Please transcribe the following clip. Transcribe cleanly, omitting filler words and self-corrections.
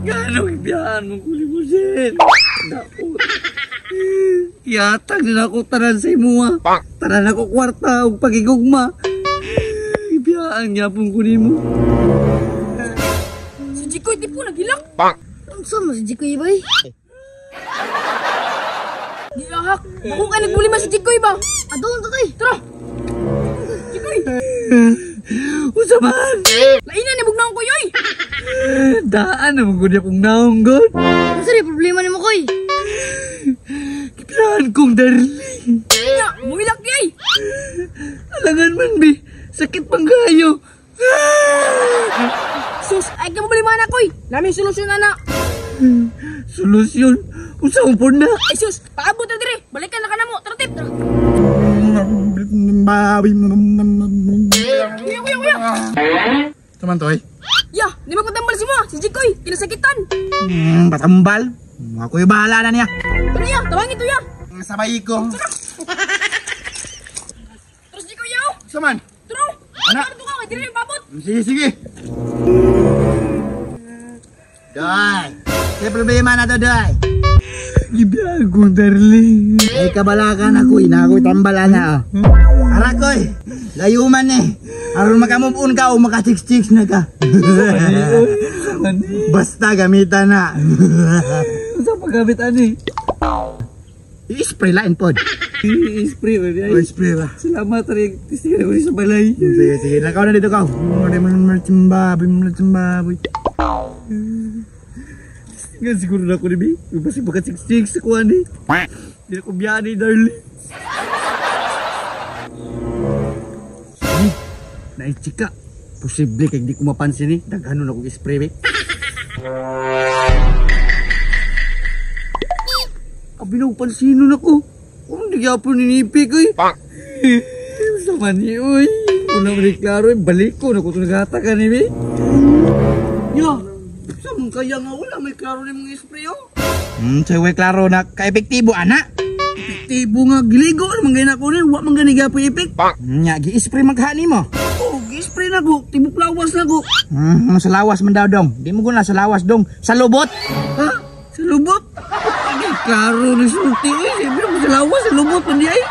Ganong ibiyaan mong kuli mo, Jen. Daot. Ihatag na ako tanan sa imuha. Tanan ako kwarta ug pagigugma. Ibiyaan gyapon ko nimo. Si Jikoy di po naghilak. Unsa man si Jikoy bay? Gilahak. Ako kay nagbulima si Jikoy ba? Adon ta tay. Tara. Jikoy. Unsa man? Laina ni bugnaon ko yoy. Daan na mong akong naong god. Unsa rin problema nimo koy? Gibiyaan kong darling. Nya, muhilak di ay. Alangan man bi, sakit pang kayo. Sus, ay ka problema na koy. Nami solusyon na na. Solusyon, unsa man po na? Ay sus, paabot na dire. Balikan na ka na mo. Tara tip. Tara. Kuya, kuya, kuya. Saman toy? Ya, di magpatambal si mo. Si Jikoy, kinasakitan. Patambal. Ako yung bahala na niya. Tara ya, tawagin to ya. Sabay ko. Terus Jikoy yaw. Saman? Tara. Ana. Tara ka, kay dire paabot. Sige, sige. Doy. May problema na to, Doy. Gibiyaan kong darling. Ay, kabalakan ako. Ina ako'y tambala na. Oh. Arakoy, layuman eh. Aron makamove on ka o maka-chicks-chicks na ka. Basta gamitan na. Unsa paggamit ani? I-spray lain pod. I-spray ba Oh, spray ba? Salamat rin. Tistingan ko rin sa balay. Sige, sige. Nakaw na dito ka. Baboy. Nga siguro na ako ni Bi. Basta baka 6-6 ako ani. Hindi na ko biyaan ni darling. Naichika. Posible kay di ko mapansin eh. Daghanon akong spray be. Abi na pansinon ako. Kung di gyapon ninipik oy. Sa man ni oy. Una man klaro eh. Balik ko na ko ito naghatag ani be. Ya. Sa man kaya nga wala may klaro ni mga spray oh. So way klaro na ka-epektibo ana. Epektibo nga giligo naman gay na ko ni wa man gani gyapon epek. Nya gi-spray maghani mo. Oh, gi-spray na ko, tibok lawas na ko. Sa lawas man daw dong. Di mo guna sa lawas dong, sa lubot. Ha? Sa lubot? Ay, klaro ni sulti oy. Siyempre mo sa lawas, sa lubot man di ay.